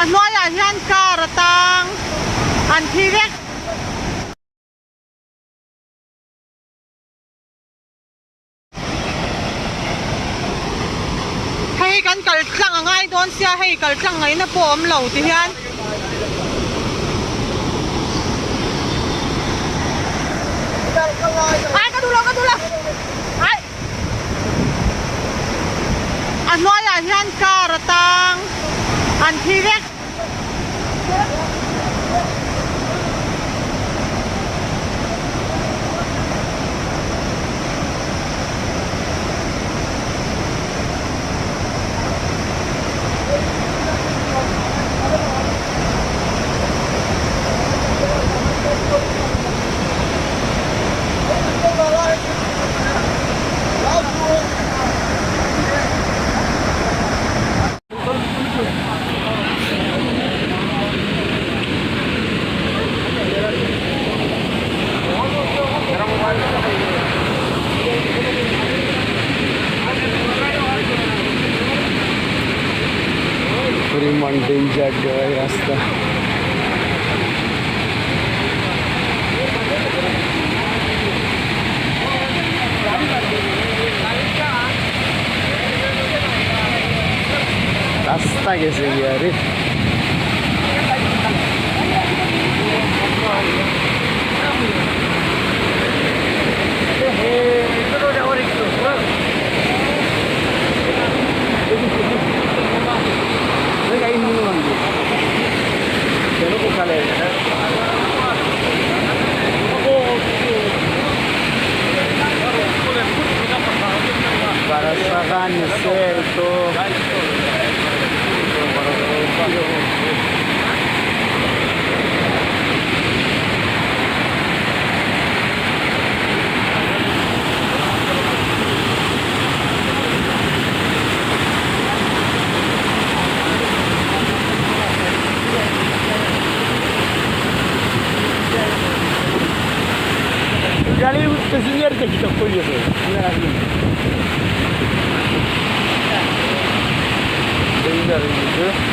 A hnuaiah hian car a tang an thi vek. Hei kan kal tlang a ngai dawn sia hei kal tlang ngaihna pawh a awm lo ti hian. Ai ka duh lo ka duh lo ai a hnuaiah hian car a tang an thi vek. পরিমাণ danger এই রাস্তা। রাস্তা গেছে গিয়া রে। Para ito. Galing passenger দেখি তো কই গেছে ডেঞ্জার হয়ে গেছে।